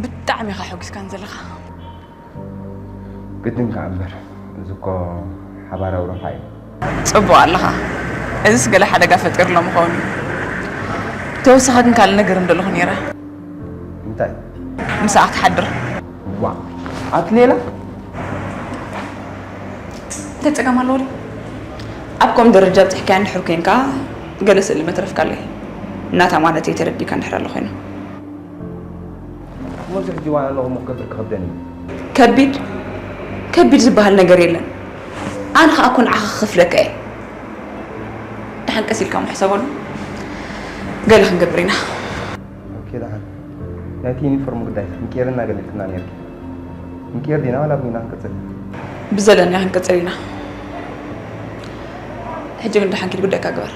ብጣዕሚ ኢኻ ሐጒስካን ዘለኻ። ግድን ከኣ እምበር፣ እዚ እኮ ሓባራዊ ረብሓ እዩ። ጽቡቕ ኣለኻ። እዚስ ገለ ሓደጋ ፈጢሩሎም ይኸውን እዩ። ተወሳኺ ግን ካልእ ነገር ምደለኹ ነይረ። እንታይ? ምሳኻ ክሓድር። ዋ፣ ኣቲ ሌላ? እንታይ ጸገም ኣለዎ ድዩ? ኣብ ከምኡ ደረጃ ኣብጺሕካያ እንድሕር ኮይንካ፣ ገለ ስእሊ መትረፍካ ኣለይ። እናታ ማለት እዩ ተረዲእካ እንድሕር ኣሎ ኮይኑ። እሞ እዚ ሕጂ እዋን ኣለኹ እሞ ክገብር ክኸብደኒ እዩ። ከቢድ ከቢድ ዝበሃል ነገር የለን። ኣነ ኸኣ እኮ ንዓኻ ክኸፍለካ እየ። ደሓን ቀስ ኢልካ እሞ ሕሰበሉ። ገለ ክንገብር ኢና። ኦኬ፣ ደሓን። ናይቲ ዩኒፎርም ጉዳይ ምቅይርና ገሊጽክና ነይርኪ። ምቅይር ዲና ዋላ ብጉና ክንቅጽል? ብዘለና ክንቅጽል ኢና። ሕጂ ግን ደሓን ኪድ ጉዳይካ ግበር።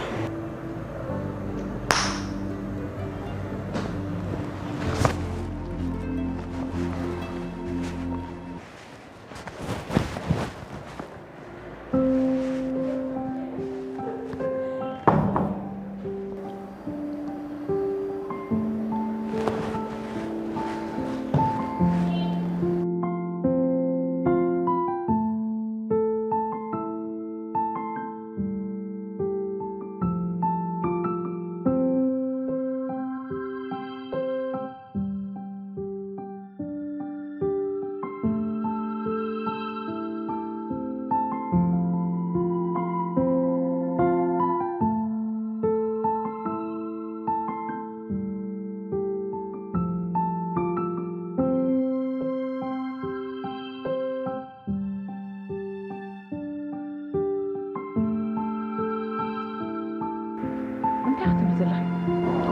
እንታይ ክትብሊ ዘለኺ?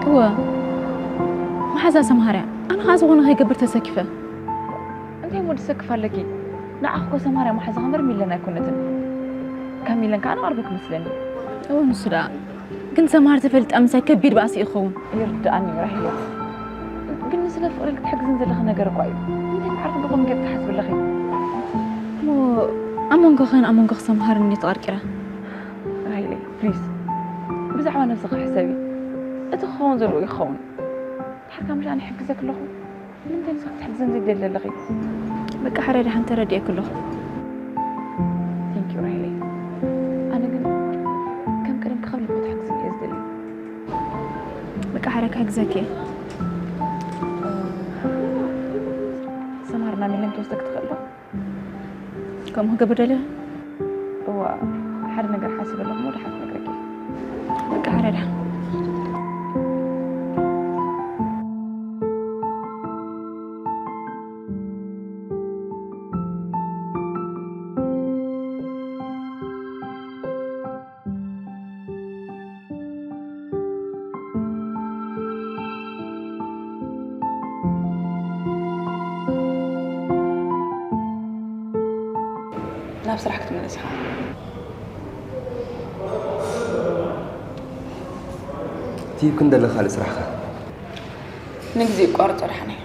እወ፣ መሓዛ ሰምሃር እያ። ኣነ ኸዓ ዝኾነ ከይገብር ተሰኪፈ። እንታይ እሞ ትሰክፊ ኣለኪ? ንዓኺ እኮ ሰምሃር እያ መሓዛኺ እምበር ሚለን ኣይኮነትን። ካብ ሚለን ከዓ ንቐርበኪ መስለኒ። እወ፣ ንሱ ደኣ ግን ሰምሃር ተፈሊጣ ምሳይ ከቢድ ባእሲ እዩ ክኸውን። ይርድኣኒ እዩ ራሄል። ግን ንስለ ፍቕሪ ክትሕግዝን ዘለኺ ነገር እኳ እዩ። እንታይ ማዕረ ክንዲ ከምኡ ጌርኪ ትሓስቢ ኣለኺ? እሞ ኣብ መንጎኽን ኣብ መንጎ ሰምሃርን እንድየ ተቐርቂረ። ራሄለይ ፕሊዝ ብዛዕባ ነብስኺ ሕሰቢ። እቲ ክኸውን ዘለዎ እዩ ክኸውን። ድሓር ከኣ ምሽ ኣነ ይሕግዘኪ ኣለኹ። ንምንታይ ንስኺ ክትሕግዝኒ ዘይትደሊ ኣለኺ? በቃ ሕራይ ደሓን ተረዲኤኪ ኣለኹ። ቴንክ ዩ ራሄለይ። ኣነ ግን ከም ቀደምኪ ካብ ልቢ ክትሕግዝኒ እየ ዝደሊ። በቃ ሕራይ ክሕግዘኪ እየ። ሰምሃር ናብ ሚለን ክትወስደኪ ትኽእል ዶ? ከምኡ ክገብር ደልየ? እዋ፣ ሓደ ነገር ሓሲበ ኣለኹ እሞ ድሓር ክነግረኪ እየ። በቃ ሕራይ ደሓን። ናብ ስራሕ ክትምለስ ኢኻ። እቲ ክንደለ ካልእ ስራሕኻ? ንግዜ ይቋርጾ ደሓን እዩ።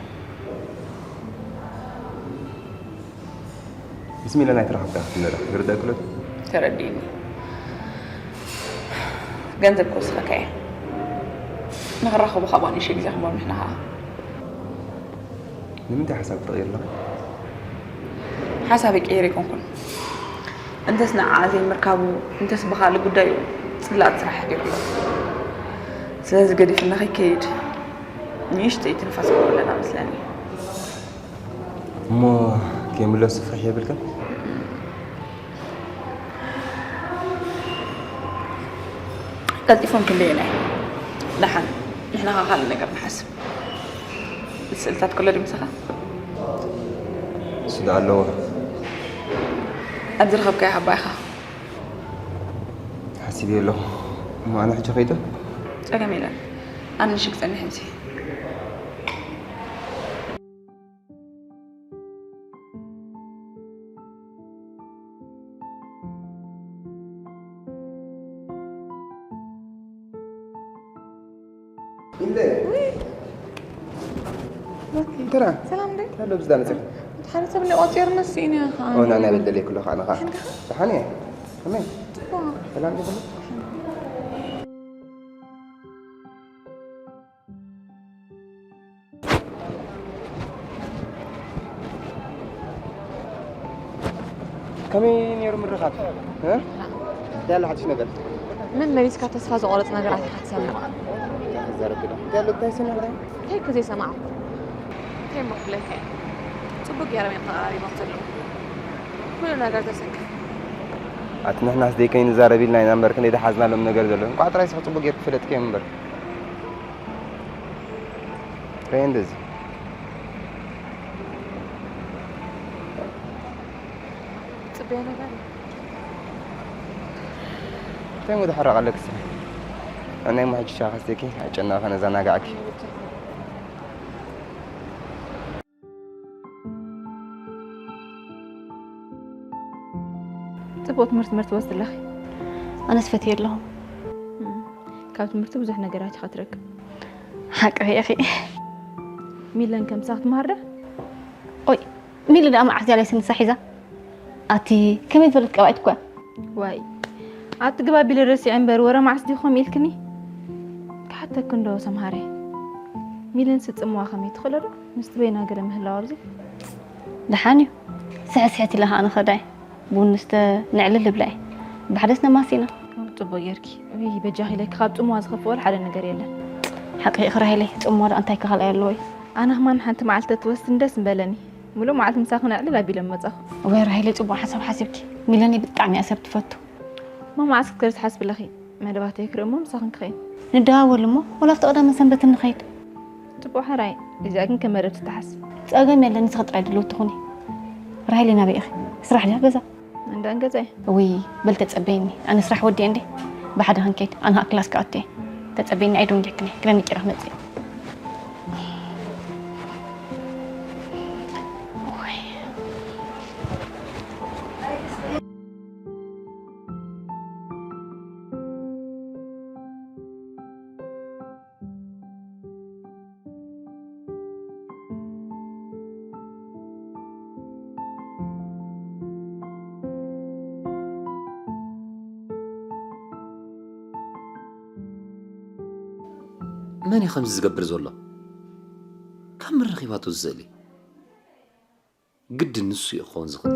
ምስ ሚለን ኣይተራኸብካ ክትብለላ ክርዳእ ክሎ። ተረዲእኒ። ገንዘብ ክወስኸካ እየ። ንኽራኸቡ ካብኣ ንእሽተይ ግዜ ክንቦም ንሕና ኸዓ። ንምንታይ ሓሳብ ትቕይር ኣለኻ? ሓሳበይ ቀይረ ኣይኮንኩን። እንተስ ንዓ ዘይምርካቡ እንተስ ብኻልእ ጉዳዩ ጽላእቲ ስራሕ ገይሩ ኣሎ። ስለዚ ገዲፍና ከይከይድ ንእሽተይ ትንፋስ ክህቦ ኣለና መስለኒ። እሞ ከይምለሱ ፍርሒ የብልክን? ቀልጢፎም ክንደየናይ ደሓን ንሕና ኸ ካልእ ነገር ንሓስብ። ስእልታት ከሎ ድዩ ምሳኻ? እሱ ደኣ ኣለዎ። ኣብ ዝረኸብካዮ ሃባ ኢኻ። ሓሲበዮ ኣለኹ። እሞ ኣነ ሕጂ ከይደ? ጸገም የለን። ኣነ ንሽክ ጸኒሕ ምሲ። ኢለ። ተራ። ሰላም እንዴ? ተሎ ብዝዳ መጽእ። ሓደ ሰብ ቆጺሩ መሲእኒ ኢኻ። ኦና ናይ በደለይ ክሎ ኻንኻ። ደሓን እየ። ከመይ? ሰላም ዲኹም? ከመይ ነይሩ ምርኻብ? እ? እንታይ ኣሎ ሓድሽ ነገር? ምን መሊስካ ተስፋ ዘቑርጽ ነገራት ኢኻ ትሰምዕ? እንታይ ክዛረብ ክዳ? እንታይ ኣሎ እንታይ ሰሚዕካ? እንታይ ከዘይሰማዕኩ? እንታይ እሞ ክብለካ እየ? ጽቡቕ ገይሮም እዮም ተቐራሪቦም ዘለዉ። ኩሉ ነገር ተሰክፍ። ኣቲ ንሕናስ ደይ ከይንዛረብ ኢልና ኢና እምበር ክንደይ ደሓዝናሎም ነገር ዘሎ። እንቋዕ ጥራይ ስኽ ጽቡቕ ጌርኩ ፈለጥክዮም እምበር። ርአየ እንደዚ። ጽበዮ ነገር እዩ። እንታይ እሞ ተሓራቕ ኣለኪ ስለ? ኣናይ እሞ ሕጂ ሻኻ ስተኪ፣ ኣይጨነቕኻ ነዘናጋዕኪ። ጽቡቕ ትምህርቲ ትምህርቲ ወስድ ኣለኺ። ኣነስ ፈትየ ኣለኹ። እም፣ ካብ ትምህርቲ ብዙሕ ነገራት ኢኻ ትረክብ። ሓቂ ኢኺ። ሚለን ከምሳኽ ትምሃር ዶ? ኦይ፣ ሚሊ ደኣ መዓስ እያ ላይሰንሳ ሒዛ? ኣቲ ከመይ ዝበለት ቀባኢት እኮ እያ። ዋይ፣ ኣቲ ግባ ቢለ ረሲዐ እምበር ወረ መዓስ ዲኹም ኢልክኒ? ክሓተክ እንዶ ሰምሃረ። ሚልን ስጽምዋ ከመይ ትኽእለ ዶ? ምስቲ በይና ገለ ምህላው ኣብዚ። ደሓን እዩ። ስሕስሕት ኢለ ኸኣ ንኸዳ እየ። ቡን ንስተ ንዕልል ልብላ እየ። ብሓደስ ነማሲና። ጽቡቅ ጌርኪ። ውይ፣ በጃኺ ኢለኪ፣ ካብ ጽምዋ ዝኸፍእ ወላ ሓደ ነገር የለን። ሓቂ ይቕረ ኢለይ፣ ጽምዋ ደኣ እንታይ ክኻልኣይ ኣለዎ እዩ? ኣነ ኸማን ሓንቲ መዓልቲ ተትወስድኒ ደስ ምበለኒ። ምሉእ መዓልቲ ምሳኺ ነዕልል ኣቢለ ምመጻኹ። ወይ ራሄለይ፣ ጽቡቕ ሓሳብ ሓሲብኪ። ሚለኒ ብጣዕሚ እያ ሰብ ትፈቱ። እሞ መዓስ ክትከዲ ትሓስቢ ኣለኺ? መደባተይ ክርኢ እሞ ምሳኽን ክኸይድ። ንደዋወል እሞ፣ ወላ ኣብቲ ቀዳምን ሰንበትን ንኸይድ። ጽቡቕ ሕራይ። እዚኣ ግን ከም መደብ ትተሓዝ። ጸገም የለን፣ ንስኺ ጥራይ ድልውቲ ኩኒ። ራሄለይ፣ ናበይ ኢኺ? ስራሕ ድያ ገዛ? እንዳ ገዛ እየ። ውይ፣ በል ተጸበይኒ። ኣነ ስራሕ ወዲአ እንዴ? ብሓደ ክንከይድ። ኣነ ክላስ ክኣቱ እየ። ተጸበይኒ፣ ኣይደንጊዕክኒ። ክደንቂረ ክመጽእ እየ። መን እዩ ከምዚ ዝገብር ዘሎ? ካብ መን ረኺባቶ ዝስእሊ? ግድን ንሱ እዩ ክኸውን ዝኽእል።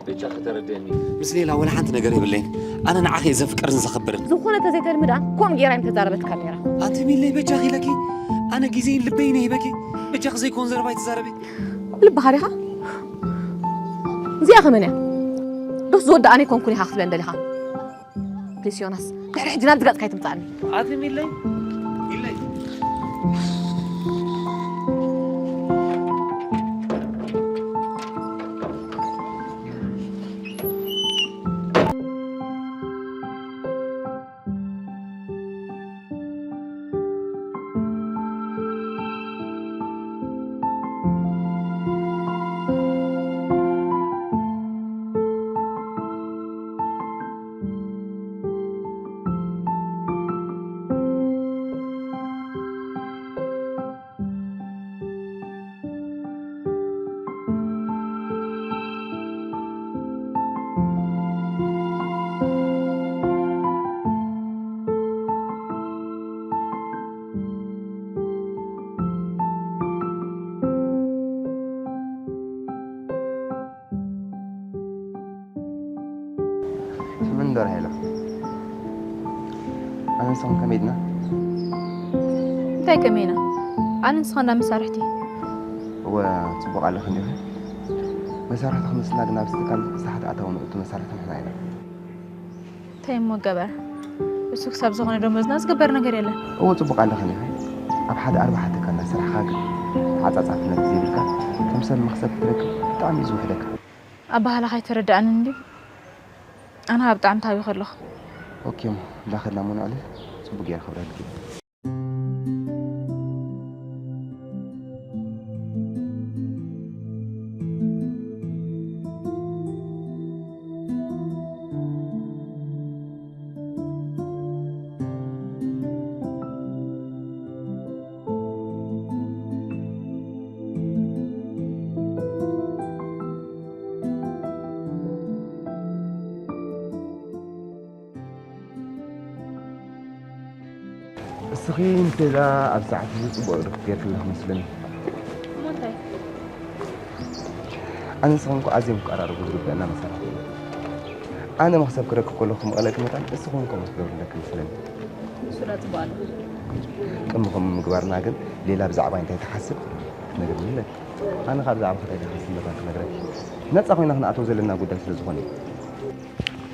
በጃኺ ተረድእኒ። ምስ ሌላ ወላ ሓንቲ ነገር የብለይን። ኣነ ንዓኺ እየ ዘፍቅርን ዘኽብርን። ዝኾነ ተዘይተልሚ ደኣ ከምኡ ገይራ እየ ምተዛረበትካ ነይራ። ኣቲ ሚለይ በጃኺ ኢለኪ ኣነ ግዜን ልበይን እየ ሂበኪ። በጃኺ ዘይኮን ዘረባ ኣይትዛረቢ። ልብኻ ዲኻ? እዚኣ ከመን እያ? ዶስ ዝወዳእኒ ኣይኮንኩን ኢኻ ክትብለን ደሊኻ? ፕሊስ ዮናስ፣ ድሕሪ ሕጂ ናብ ዝገጽካ ኣይትምጻእኒ። ኣቲ ሚለይ፣ ሚለይ። ስምዕኒ ዶ ራሄላ፣ ኣነ ንስኹም ከመይ ድና? እንታይ ከመይና? ኣነ ንስኻ እንዳ መሳርሕቲ። እወ፣ ጽቡቕ ኣለኺ እንዲኺ። መሳርሕቲ ክምስልና ግን ኣብዚ ትካል ብዝተሓተ ኣታዊ ንእቱ መሳርሕቲ ንሕና ኢና። እንታይ እሞ ገበር? እሱ ክሳብ ዝኾነ ደሞዝና ዝግበር ነገር የለን። እወ፣ ጽቡቕ ኣለኺ እንዲኺ። ኣብ ሓደ ኣርባሕተ ትካል እናሰርሕኻ ግን ተዓጻጻፍነት ዘይብልካ ከም ሰብ መኽሰብ ክትረክብ ብጣዕሚ እዩ ዝውሕደካ። ኣባህላኻ ኣይተረድኣንን እንድዩ። ኣነ ብጣዕሚ ታቢኸ ኣለኹ። ኦኬ፣ እሞ እንዳኸድና እሞ ንዕልል፣ ጽቡቕ ገይረ ከብርሀልኪ። እስኺ ንቴዛ ኣብ ሰዓት እዚ ጽቡቕ ርክብ ጌርክላ መስለኒ። እሞ እንታይ? ኣነ ንስኽን እኮ ኣዝዮም ክቀራረቡ ዝግብአና መሳርሕቲ እዮም። ኣነ መኽሰብ ክረክብ ከለኹ ክምቐለኪ መታን እስኽን ከምኡ ትገብርለኪ መስለኒ። ንሱ ዳ ጽቡቕ ኣሎ። ቅድሚ ከምኡ ምግባርና ግን ሌላ ብዛዕባ እንታይ ትሓስብ ክትነግርኒ ኣለኪ። ኣነ ካብ ብዛዕባ እንታይ ትሓስብ ምባል ክነግረኪ። ነጻ ኮይና ክንኣትዎ ዘለና ጉዳይ ስለ ዝኾነ እዩ።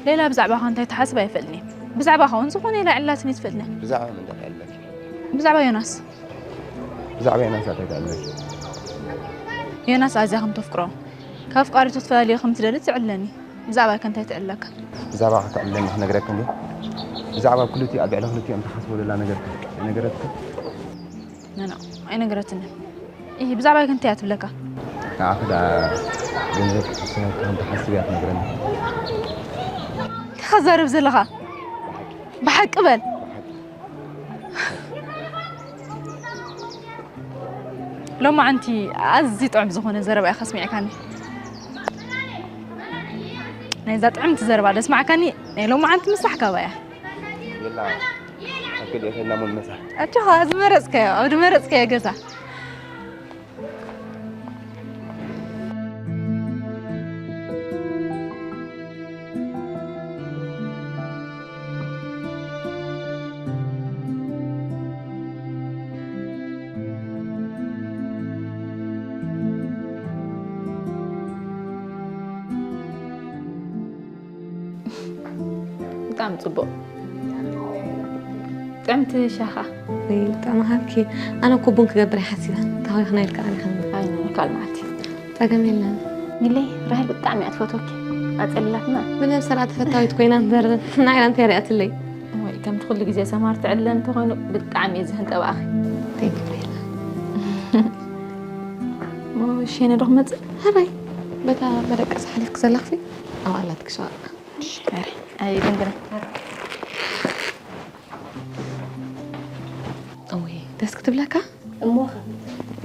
ሌላ ብዛዕባኻ እንታይ ትሓስብ ኣይፈልጥን እየ። ብዛዕባኻ እውን ዝኾነ ኢላ ዕላትኒ ትፈልጥን እያ። ብዛዕባ መን ዳ ትዕልለኪ? ብዛዕባ ዮናስ። ብዛዕባ ዮናስ እንታይ ትዕልለኪ? ዮናስ ኣዝያ ከም ተፍቅሮ፣ ካብ ኣፍቃሪቱ ክትፈላልዮ ከም ትደሊ ትዕልለኒ። ብዛዕባይ ከ እንታይ ትዕልለካ? ብዛዕባ ክተዕልለኒ ክነግረኪ እንድየ። ብዛዕባ ክልቲኡ ኣብ ልዕሊ ክልቲኦም ትሓስቦ ዘላ ነገር ነገረትኪ? ኖ፣ ኖ፣ ኣይነገረትንን። ኢሂ፣ ብዛዕባይ ከ እንታይ እያ ትብለካ? ንዓኺ ደኣ ገንዘብ ክትስሕት ከም ትሓስብ እያ ትነግረኒ። እንታይ ኢኻ ትዛረብ ዘለኻ? ብሓቂ በል። ሎማዓንቲ ኣዝዩ ጥዑም ዝኾነ ዘረባ ኢኻ ኣስሚዕካኒ። ናይዛ ጥዕምቲ ዘረባ ደስማዕካኒ ናይ ሎማዓንቲ ምስራሕ ካባያ። የላ፣ ኣብ ገሊኡ ከይድና እሞ ንመሳ። ኣጆኻ፣ ኣብ ዝመረጽካዮ፣ ኣብ ዝመረጽካዮ ገዛ። ብጣዕሚ ጽቡቕ። ጥዕምቲ ሻኻ። ወይ፣ ጥዕሚ ሃብኪ። ኣነ እኮ ቡን ክገብር እየ ሓሲበ። እንታይ ኾይኽና ኢልካ ኣነ ከም ኣይ፣ ካልእ መዓልቲ። ጸገም የለን። ግለይ፣ ራሄል ብጣዕሚ እያ ትፈትወኪ። ኣጸሊላትና። ብነብሰ ራኣ ተፈታዊት ኮይና እምበር፣ ንዓይ እንታይ ሪኣትለይ? ወይ፣ ከምቲ ኩሉ ግዜ ሰማር ትዕልለን እንተኾይኑ፣ ብጣዕሚ እየ ዝህንጠባኺ። Thank you፣ ራሄል። እሞ፣ ሸነ ዶ ክመጽእ? ሕራይ፣ በታ መደቀሲ ሓሊፍኪ ዘለኽሲ፣ ኣብኣ ኣላትኪ ሸዋቕ። እሺ፣ ሕራይ። ኣይ፣ ደንግረ። እወይ፣ ደስ ክትብለካ። እሞኸ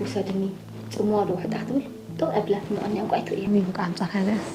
ውሰድኒ፣ ጽምዋ ዶ ውሕጣ ክትብል፣ ጥቕ ኣቢላትኒ፣ ቀንያ እንቋ ኣይትርእየኒ። እወይ፣ ብቃ ኣምጻኻ እዚኣስ።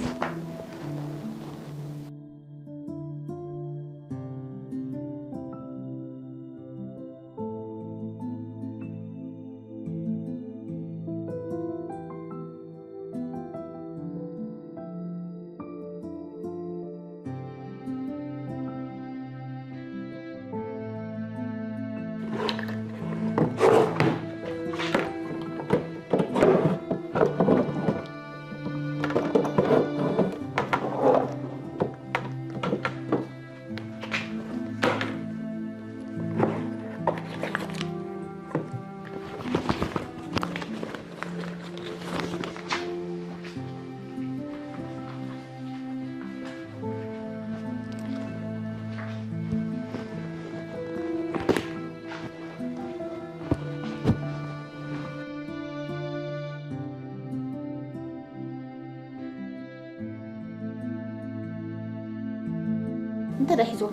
እንተ ደኣ ሒዝዋ?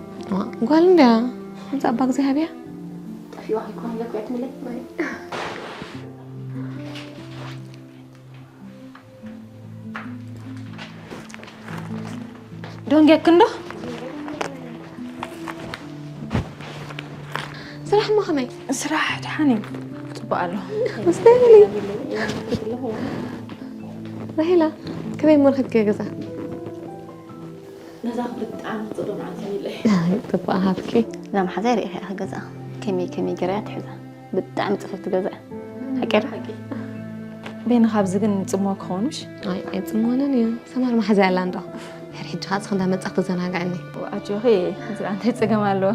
ጓል እንድያ። ሓንሳእ እባ እግዚኣብሔር። ጠፊእዋ ከይኮነ ኢለ እኮ እያ ትብለይ። ደንጊየኪ እንዶ? ስራሕ እሞ ከመይ? ስራሕ ደሓን እዩ። ጽቡቕ ኣሎ። መስተይ በሊ። ራሄላ፣ ከመይ እሞ ረኺብክዮ ገዛ? ነዛ ብጣዕሚ ጽቡቕ መዓልቲ ኢለ። ኣይ፣ ጽቡቕ ሃብኪ። እዛ መሓዛይ ርኢኺ ኢኺ ገዛ ከመይ ከመይ ገይራ እያ ትሕዛ። ብጣዕሚ ጽፍፍቲ ገዛ እያ። ሓቂ ዶ? ሓቂ። ቤኒ፣ ካብዚ ግን ጽምዋ ክኸውን ምሽ? ኣይ፣ ኣይጽምወንን እዩ። ሰማር መሓዛይ ኣላ እንዶ። ድሕሪ ሕጂ ኸኣ እስኺ እንዳመጻኺ ተዘናግዕኒ። ኣጆኺ፣ እዚኣ እንታይ ጸገም ኣለዎ?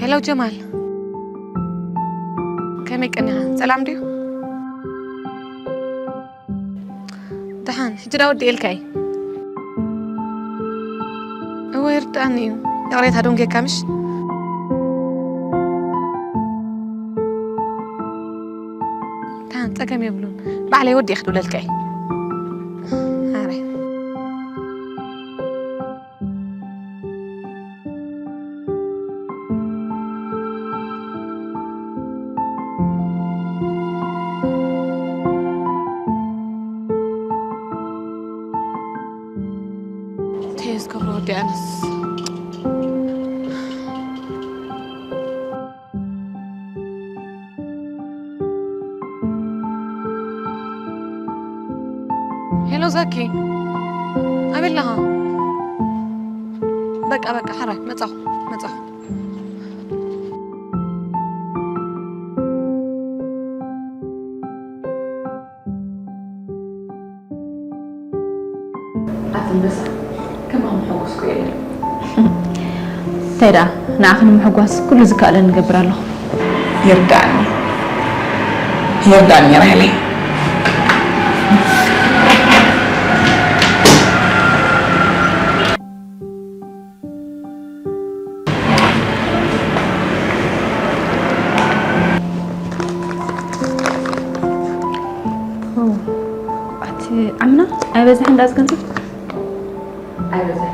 ሄሎ ጀማል፣ ከመይ ቀኒኻ? ሰላም ድዩ? ደሓን፣ ሕጂ ዳ ወዲኤልካ እዩ? እወ፣ ይርድኣኒ እዩ። ይቕሬታ ደንጌካ ምሽ? ደሓን፣ ጸገም የብሉን። ባዕለይ ወዲኤ ክድውለልካ እየ። ሓራይ። እንታይ እየ ዝገብሮ ወዲ ኣነስ? ሄሎ ዛኪ፣ ኣበይ ኣለኻ? በቃ በቃ፣ ሓራይ መጻኹ፣ መጻኹ። ኣቲ ኣንበሳ፣ ከማኹም መሐጎስኩ የለን። እንታይ ደኣ፣ ንዓኺ ንምሕጓስ ኩሉ ዝከኣለኒ እገብር ኣለኹ። ይርዳእኒ፣ ይርዳእኒ ራሄለይ። ኣቲ ዓምና ኣይበዝሕን ደኣ እዚ ገንዘብ? ኣይበዝሕን።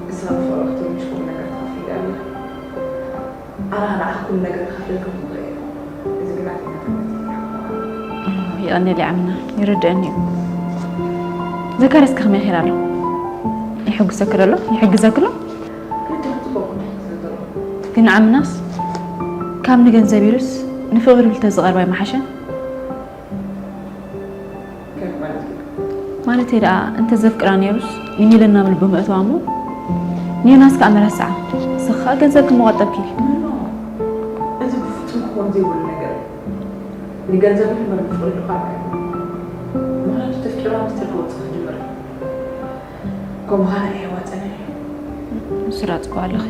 ንስኻ ብፍቕሪ ክትምልሽ ኩሉ ነገር ተኸፊለ ኣለኹ። ኣነ ንዓኺ ኩሉ ነገር ክኸፍለልኪ ክኽእል እየ። እዚ ግን ኣቲና ትምህርቲ እዩ። የቐንየለይ ዓምና፣ ይርድአኒ እዩ። ዘካርያስ ከ ከመይ ይኸይድ ኣሎ? ይሕጉሰኪ ዶ ኣሎ? ይሕግዘኪ ኣሎ? ክልተ ጽቡቕ ክሕግዘ ዘሎ። ግን ዓምናስ ካብ ንገንዘብ ኢሉስ ንፍቕሪ ኢሉ ተዝቐርባ ኣይምሓሸን? ከመይ ማለት እዩ? ማለተይ ደኣ፣ እንተ ዘፍቅራ ነይሩስ ንሚለና ምልቡ ምእተዋ እሞ፣ ንዮናስ ከኣ መረስዓ። ንስኻ ከኣ ገንዘብኪ ምቖጠብኪ። ኖ፣ ኖ። እዚ ብፍጹም ክኾን ዘይብሉ ነገር እዩ። ንገንዘብ ምሕመር ብፍቕሪ ድኻም ኣይኮነን። ምኽንያቱ ተፍቂርዋ ምስጢር ክወጽእ ክጅምር እዩ። ከምኡ ኸኣ ኣየዋጽእን እዩ። ንሱ ደኣ ጽቡቕ ኣለኺ።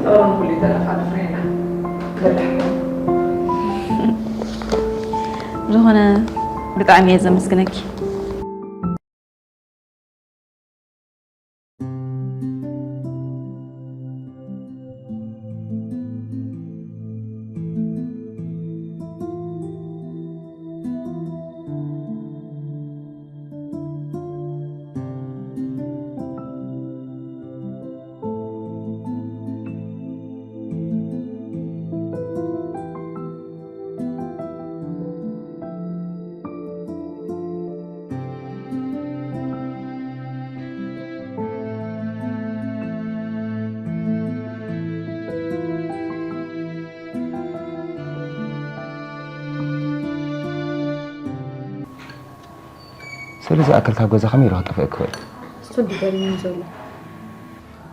ፍቕሪ ንኹሉ እዩ ተረፋ ንፍሬና። በላሕ። ዝኾነ ብጣዕሚ እየ ዘመስግነኪ። ስለ ዝኣክል ካብ ገዛ ከመይ ኢሉ ክጠፍእ ክኽእል? እሱ እንዲገርም እዩ ዘሎ።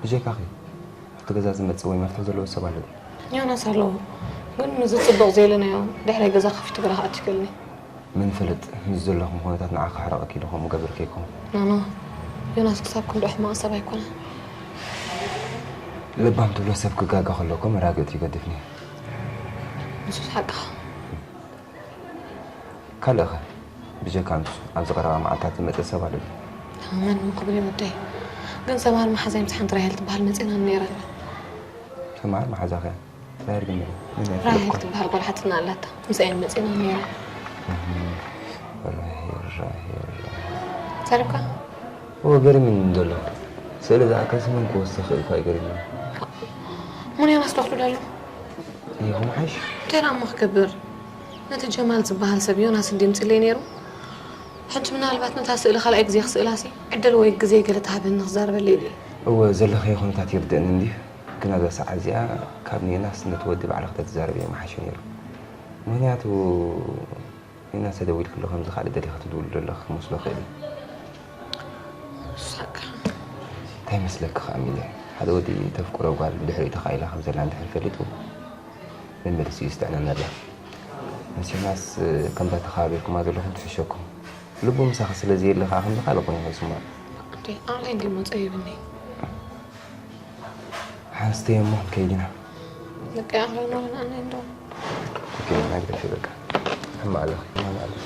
ብጀካኺ ኣብቲ ገዛ ዝመጽእ ወይ መፍትሒ ዘለዎ ሰብ ኣሎ ድዩ? ዮናስ ኣለዎ፣ ግን ንዝጽብቕ ዘይለናዮ ድሕራይ ገዛ ከፊቱ ግራ ክኣቱ ይክእልኒ። መን ይፈልጥ፣ ምስ ዘለኹም ኩነታት ንዓኺ ክሕርቐኪ ኢሉ ከምኡ ገብር ከይከውን። ኖ፣ ኖ፣ ዮናስ ክሳብ ክንድኡ ሕማቕ ሰብ ኣይኮነን። ለባም ትብሎ ሰብ ክጋገ ከሎ እኮ መራግእቱ ይገድፍኒ። ንሱስ ሓቅኻ። ካልእኸ? ብጀካ ንሱ ኣብዚ ቀረባ መዓልታት ዝመጸ ሰብ ኣሎ ድዩ? መን ክብል እዩ ወደይ? ግን ሰማር መሓዛይ ምስ ሓንቲ ራሄል ትበሃል መጺእናኒ ነይራ። ሰማር መሓዛኺ እያ? ራሄል ግን መን እያ? መን እያ ራሄል ፈለጥኳ? ትበሃል ጓል ሓትትና ኣላታ፣ ምስኣየን መፂና ነይረ። ራሄል፣ ራሄል፣ ራሄል። ሰሪብካ? እወ፣ ገሪሙኒ ዘሎ። ስእሊ ዝኣክል ስመን ክወስኽ እኳ ይገርም። ሙን ዮናስ ዶ ክብል ኣሎ? ይኹም ሓሽ? እንታይ ደኣ እሞ ክገብር? ነቲ ጀማል ዝበሃል ሰብ ዮናስ እንድዩ ምፅለይ ነይሩ። ሕጂ ምናልባት ነታ ስእሊ ካልኣይ ግዜ ክስእላሲ ዕድል ወይ ግዜ ገለ ተሃበኒ ክዛረበለይ ኢለ። እወ፣ ዘለኸዮ ኩነታት ይርድእኒ እንድዩ። ግን ኣብዛ ሰዓት እዚኣ ካብ ንዮናስ ነቲ ወዲ ባዕልኺ ተትዛረብዮ ምሓሸ ነይሩ። ምኽንያቱ ዮናስ ተደዊልክሉ ከምዚ ካልእ ደሊኺ ትድውሉ ዘለኺ ክመስሎ ይኽእል እዩ። ሳካ እንታይ መስለኪ ከኣ ሚለ፣ ሓደ ወዲ ተፍቅሮ ጓል ብድሕሪኡ ተኻኢላ ከም ዘላ እንድሕር ፈሊጡ መመሊሱ እዩ ዝጥዕነና ኣሎ። ምስ ዮናስ ከምዛ ተኸባቢርኩማ ዘለኹም ትሕሸኩም። ልቡ ምሳኺ ስለ ዘየለ ከኣ ከምዚ ካልእ ኮይኑ ከይስምዖ። እንዴ ኣንላይ እንዲ መጸ ይብኒ ሓንስተዮ እሞ ክንከይድ ኢና። ደቂ ኣኽለ ኖረን ኣነ እንዶ ኦኬ፣ ናግደፊ በቃ። ሕማቕ ኣለኺ፣ ሕማቕ ኣለኺ።